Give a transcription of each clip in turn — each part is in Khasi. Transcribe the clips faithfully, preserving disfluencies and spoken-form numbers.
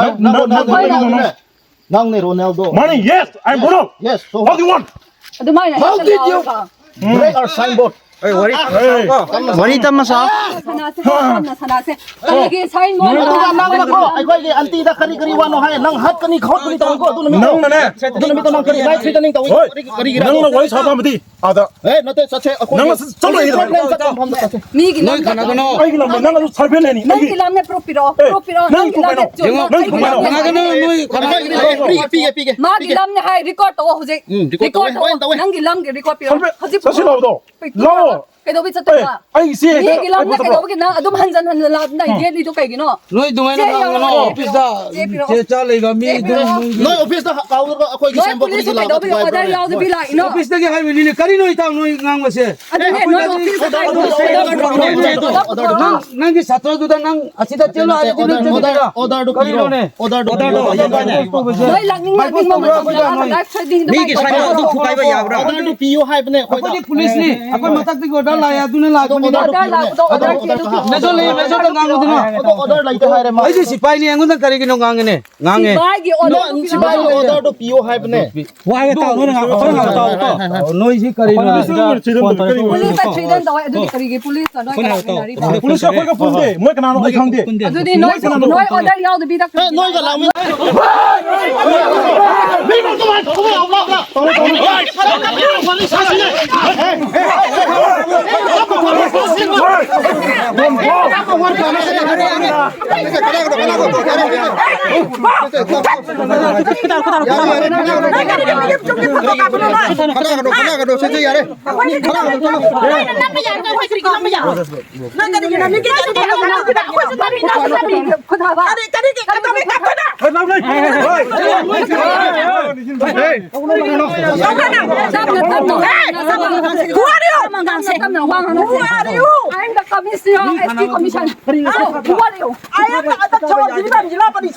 Nang, nang, nang, nang, nang, nang, nang. Nang ne Ronaldo. Money, yes, I'm Ronaldo. Yes, so what do you want? How did you break our signboard? Hey, wari. Hey. Wari tam masa. Sana se, sana se. Kali ki signboard. Nang, nang, nang, nang, nang. ꯑꯩꯈꯣꯏꯒꯤ ꯑꯟꯇꯤꯗ ꯀꯔꯤ ꯀꯔꯤ ꯋꯥꯅꯣ ꯍꯥꯏ? ꯅꯪ ꯍꯠꯀꯅꯤ, ꯈꯣꯠꯀꯅꯤ ꯇꯧꯏꯀꯣ, ꯑꯗꯨ ꯅꯨꯃꯤꯠꯇꯣ. ꯅꯪꯅꯅꯦ. ꯑꯗꯨ ꯅꯨꯃꯤꯠꯇꯣ ꯅꯪ ꯀꯔꯤ live streaming ꯇꯧꯏ? ꯍꯣꯏ. ꯀꯔꯤ, ꯀꯔꯤꯒꯤꯔ? ꯅꯪꯅ ꯋꯥꯔꯤ ꯁꯥꯕ ꯑꯃꯗꯤ ꯑꯥꯗ. ꯑꯦ, ꯅꯠꯇꯦ, ꯆꯠꯁꯦ, ꯑꯩꯈꯣꯏ ꯅꯪ ꯆꯠꯂꯣ, ꯑꯩ ꯂꯝ꯫ ꯆꯠꯄ ꯃꯐꯝꯗ ꯆꯠꯁꯦ꯫ ꯃꯤꯒꯤ ꯂꯝꯗ ꯅꯣꯏ ꯀꯅꯥꯒꯅꯣ? ꯑꯩꯒꯤ ꯂꯝꯗ ꯅꯪ ꯑꯗꯨꯝ ꯁꯥꯔꯚꯦ ꯂꯩꯅꯤ꯫ ꯅꯪꯒꯤ ꯂꯝꯅꯦ proof ꯄꯤꯔꯛꯑꯣ, ꯑꯦ, proof ꯄꯤꯔꯛꯑꯣ, ꯅꯪ ꯅꯪꯒꯤ ꯂꯝꯅꯦ꯫ ꯊꯨꯒꯥꯏꯅꯣ꯫ ꯌꯦꯡꯉꯣ, ꯅꯪ ꯊꯨꯒꯥꯏꯅꯣ꯫ ꯀꯅꯥꯒꯅꯣ? ꯅꯣꯏ ꯀꯅꯥꯒꯤ ꯂꯝ? ꯄꯤꯒꯦ, ꯄꯤꯒꯦ, ꯄꯤꯒꯦ, ꯃꯥꯒꯤ ꯄꯤꯒꯦ꯫ ꯂꯝꯅꯦ ꯍꯥꯏ, record ꯇꯧꯑꯣ ꯍꯧꯖꯤꯛ꯫ ꯎꯝ, record record ꯇꯧꯋꯦ, ꯇꯧꯑꯣ꯫ ꯇꯧꯋꯦ, ꯇꯧꯋꯦ꯫ ꯅꯪꯒꯤ ꯂꯝꯒꯤ record ꯄꯤꯔꯛꯑꯣ꯫ ꯁꯥꯔꯚꯦ ꯍꯧꯖꯤꯛ ꯆꯠꯁꯤ ꯄꯤꯔꯛꯑꯣ꯫ ꯂꯥꯎꯗꯣ꯫ ꯄꯤꯔꯛꯑꯣ꯫ ꯂꯥꯎ꯫ ꯀꯩꯗꯧꯕꯩ ꯆꯠꯇꯣꯏꯕ? ꯑꯦ, ꯑꯩ ꯁꯤ ꯍꯦꯛꯇ ꯃꯤꯒꯤ ꯂꯝꯗ ꯑꯩ ꯄꯨꯊꯣꯛ ꯀꯩꯗꯧꯕꯒꯤ ꯅꯪ ꯑꯗꯨꯝ ꯍꯟꯖꯟ ꯍꯟꯖꯟ ꯂꯥꯛꯑꯗꯅ ꯌꯦꯠꯂꯤꯗꯣ ꯀꯩꯒꯤꯅꯣ? ꯅꯣꯏ ꯑꯗꯨꯃꯥꯏꯅ ꯆꯦ ꯉꯥꯡꯒꯅꯣ, ꯌꯥꯎꯔꯣ꯫ ꯑꯣꯐꯤꯁꯇ ꯆꯦ ꯄꯤꯔꯛꯑꯣ꯫ ꯆꯦ ꯆꯥ ꯂꯩꯕ ꯃꯤ ꯆꯦ ꯑꯗꯨꯝ ꯄꯤꯔꯛꯑꯣ꯫ ꯅꯣꯏ ꯑꯣꯐꯤꯁꯇ ꯀꯥꯎꯔꯒ ꯑꯩꯈꯣꯏꯒꯤ ꯅꯣꯏ ꯁꯦꯝꯕ ꯄꯨꯂꯤꯁꯇ ꯈꯨꯗꯤꯡꯒꯤ ꯂꯥꯛꯄ ꯀꯩꯗꯧꯕꯒꯤ ꯗ꯭ꯔꯥꯏꯚꯔ ꯑꯣꯔꯗꯔ ꯅꯣꯏ꯫ ꯌꯥꯎꯗꯕꯤ ꯂꯥꯛꯏꯅꯣ? ꯑꯣꯐꯤꯁꯇꯒꯤ ꯍꯥꯏꯕꯅꯤꯅꯦ, ꯀꯔꯤꯅꯣ ꯏꯇꯥꯎ ꯅꯣꯏ ꯉꯥꯡꯕꯁꯦ? ꯑꯗꯨꯅꯦ, ꯅꯣꯏ ꯑꯣꯐꯤꯁꯇ ꯀꯩꯗꯧꯕꯒꯤ ꯑꯣꯔꯗꯔ ꯅꯪ, ꯅꯪꯒꯤ ꯁꯥꯇ꯭ꯔꯗꯨꯗ ꯅꯪ ꯑꯁꯤꯗ ꯆꯦꯜꯂꯣ ꯍꯥꯏꯔꯗꯤ ꯅꯪ ꯆꯦꯜꯂꯣꯏꯗ꯭ꯔꯥ? ꯑꯣꯔꯗꯔꯗꯨ ꯄꯤꯔꯣ꯫ ꯀꯔꯤꯅꯣꯅꯦ? ꯑꯣꯔꯗꯔꯗꯨ ꯄꯤꯌꯣ꯫ ꯅꯣꯏ ꯂꯥꯛꯅꯤꯡ ꯂꯥꯛꯅꯤꯡꯕ ꯃꯇꯝꯗ ꯂꯥꯛꯑꯒ ꯂꯥꯏꯐ ꯊ꯭ꯔꯦꯇꯅꯤꯡ ꯑꯗꯨꯃꯥꯏꯅ ꯇꯧꯕꯗꯣ꯫ ꯑꯣꯔꯗꯔꯗꯨ ꯄꯤꯌꯣ ꯍꯥꯏꯕꯅꯦ ꯑꯩꯈꯣꯏꯗ꯫ ꯑꯩꯈꯣꯏꯗꯤ ꯄꯨꯂꯤꯁꯅꯤ꯫ ꯑꯩꯈꯣꯏ ꯃꯊꯛꯇꯒꯤ ꯑꯣꯔꯗꯔ ꯂꯥꯛꯑꯦ, ꯑꯗꯨꯅ ꯂꯥꯛꯄꯅꯤꯗ꯫ ꯑꯣꯔꯗꯔ ꯂꯥꯛꯄꯗꯣ ꯑꯣꯔꯗꯔ ꯄꯤꯌꯣ꯫ ꯃꯦꯖꯔ ꯂꯩꯌꯦ, ꯃꯦꯖꯔꯗ ꯉꯥꯡꯉꯨꯗꯅ꯫ ꯑꯗꯣ ꯑꯣꯔꯗꯔ ꯂꯩꯇꯦ ꯍꯥꯏꯔꯦ ꯃꯥ꯫ ꯑꯩꯗꯤ ꯁꯤꯄꯥꯏꯅꯤ, ꯑꯩꯉꯣꯟꯗ ꯀꯔꯤꯒꯤꯅꯣ ꯉꯥꯡꯉꯤꯅꯦ? ꯉꯥꯡꯉꯦ꯫ ꯁꯤꯄꯥꯏꯒꯤ ꯑꯣꯔꯗꯔ ꯅꯣ, ꯁꯤꯄꯥꯏꯒꯤ ꯑꯣꯔꯗꯔꯗꯣ ꯄꯤꯌꯣ ꯍꯥꯏꯕꯅꯦ꯫ ꯋꯥ ꯍꯥꯏꯒꯦ ꯇꯥꯎ, ꯅꯣꯏꯅ ꯉꯥꯡ-, ꯅꯣꯏꯅ ꯉꯥꯡ-, ꯇꯥꯎ, ꯇꯥꯎ꯫ ꯅꯣꯏꯁꯤ ꯀꯔꯤꯅꯣ? ꯄꯨꯂꯤꯁ ꯐꯣꯟ ꯇꯧꯔꯛꯏ꯫ ꯄꯨꯂꯤꯁꯇ ꯊ꯭ꯔꯤꯇꯟ ꯇꯧꯋꯦ, ꯑꯗꯨꯗꯤ ꯀꯔꯤꯒꯤ ꯄꯨꯂꯤꯁꯅꯣ? ꯅꯣꯏ ꯀꯅꯥ ꯊꯦꯡꯅꯔꯤꯕ? ꯄꯨꯂꯤꯁ ꯑꯩꯈꯣꯏꯒ ꯄꯨꯟꯗꯦ, ꯃꯣꯏ ꯀꯅꯥꯅꯣ ꯑꯩ ꯈꯪꯗꯦ꯫ ꯑꯗꯨꯗꯤ ꯅꯣꯏ, ꯅꯣꯏ ꯑꯣꯔꯗꯔ ꯌꯥꯎꯗꯕꯤꯗ ꯅꯣꯏꯒ ꯂꯥꯛꯃꯤꯟꯅ-, ꯈꯠꯅꯒꯅꯨ, ꯈꯠꯅꯒꯅꯨ, ꯁꯤꯁꯦ ꯌꯥꯔꯦ꯫ ꯈꯠꯅꯒꯅꯨ, ꯈꯠꯅꯒꯅꯨ꯫ ꯅꯪ ꯀꯔꯤꯒꯤꯅꯣ? ꯃꯤ ꯀꯔꯤ, ꯀꯔꯤ, ꯀꯔꯤ, ꯀꯔꯤ, ꯀꯔꯤ, ꯀꯔꯤ, ꯀꯔꯤ, ꯀꯔꯤ, ꯀꯔꯤ, ꯈꯨꯠ ꯊꯥꯕ꯫ ꯀꯔꯤ, ꯀꯔꯤ, ꯀꯔꯤ, ꯀꯔꯤ, ꯀꯔꯤ, ꯀꯔꯤ, ꯀꯔꯤ, ꯇꯞꯅ, ꯇꯞꯅ, ꯇꯞꯅ, ꯇꯞꯅ ꯋꯥ ꯉꯥꯡꯁꯦ꯫ Who are you? Who are you? I am the commissioner of S T commission. Who are you? I am the, the Chawang Jiribam Jilabani.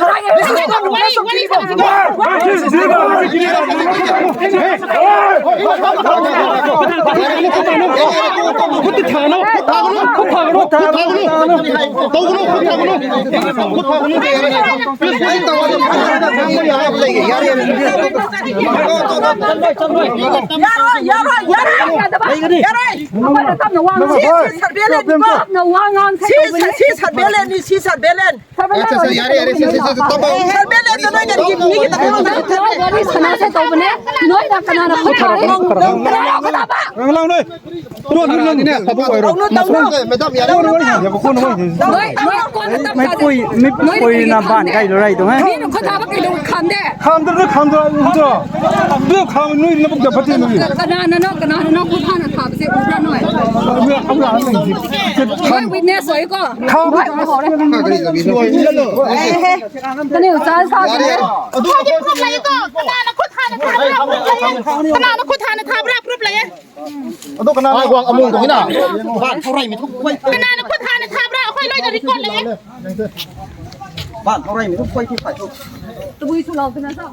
ꯌꯥꯔꯣꯏ, ꯌꯥꯔꯣꯏ, ꯌꯥꯔꯣꯏ꯫ ꯌꯥꯔꯣꯏ꯫ ꯁꯤ, ꯁꯤ surveillance ꯅꯤꯀꯣ꯫ ꯁꯤ, ꯁꯤ surveillance ꯅꯤ, ꯁꯤ surveillance꯫ ꯑꯠꯆꯥ, ꯑꯠꯆꯥ, ꯌꯥꯔꯦ, ꯌꯥꯔꯦ, ꯁꯤ, ꯁꯤ, ꯁꯤ, ꯇꯞꯄꯣ꯫ Surveillance ꯅꯣꯏ ꯀꯔꯤꯒꯤ ꯃꯤꯒꯤ ꯇꯧꯕꯅꯣ? ꯅꯣꯏ ꯋꯥꯔꯤ ꯁꯥꯟꯅꯁꯦ ꯇꯧꯕꯅꯦ꯫ ꯅꯣꯏꯅ ꯀꯅꯥꯅ ꯈꯨꯠ ꯊꯥꯔꯛꯏ? ꯀꯅꯥꯅ ꯈꯨꯠ ꯊꯥꯕ? ꯉꯥꯡꯂꯥꯎ ꯅꯣꯏ꯫ ꯇꯨ, ꯅꯣꯏ, ꯅꯣꯏ, ꯅꯣꯏ꯫ ꯇꯧꯅꯨ, ꯇꯧꯅꯨ꯫ ꯃꯦꯗꯥꯝ, ꯌꯥꯔꯦ꯫ ꯅꯣꯏ, ꯅꯣꯏ, ꯅꯣꯏ꯫ ꯅꯣꯏ, ꯅꯣꯏ ꯀꯣꯟꯅ ꯇꯞ ꯃꯩꯄꯨꯏ, ꯃꯩꯄꯨꯏꯅ ꯕꯥꯟ ꯀꯥꯏ ꯂꯣꯏꯔꯥꯏꯗꯣ, ꯍꯦ? ꯃꯤꯅ ꯈꯨꯠ ꯊꯥꯕ ꯀꯩꯗꯧ ꯈꯥꯝꯗꯦ? ꯈꯥꯝꯗ꯭ꯔꯗꯤ ꯈꯥꯝꯗ꯭ꯔꯣ, ꯎꯗ꯭ꯔꯣ? ꯑꯗꯨ ꯈꯥꯝ-, ꯅꯣꯏ ꯅꯕꯨꯛꯇ ꯐꯠꯇꯦ, ꯅꯣꯏ꯫ ꯀꯅꯥꯅꯅꯣ, ꯀꯅꯥꯅꯅꯣ ꯈꯨꯠ ꯊꯥꯅ ꯊꯥꯕꯁꯦ ꯎꯕ꯭ꯔꯥ ꯅꯣꯏ? ꯑꯃꯨꯛ, ꯑꯃꯨꯛ ꯂꯥꯛꯑꯣ, ꯅꯪ ꯍꯧꯖꯤꯛ꯫ ꯅꯣꯏ witness ꯑꯣꯏꯀꯣ? ꯈꯥꯝ-, ꯅꯣꯏ ꯎꯍꯧꯔꯦ꯫ ꯀꯅꯥꯅ ꯈꯨꯠ ꯊꯥꯅ ꯊꯥꯕ꯭ꯔꯥ? ꯀꯅꯥꯅ ꯈꯨꯠ ꯊꯥꯅ ꯊꯥꯕ꯭ꯔꯥ? Proof ꯂꯩꯌꯦ꯫ ꯑꯗꯣ ꯀꯅꯥꯅꯣ? ꯀꯅꯥꯅ ꯈꯨꯠ ꯊꯥꯅ ꯊꯥꯕ꯭ꯔꯥ? ꯑꯩꯈꯣꯏ ꯂꯣꯏꯅ record ꯂꯩꯌꯦ꯫ ꯇꯕꯨꯏꯁꯨ ꯂꯥꯎꯗꯅ ꯆꯥꯎ꯫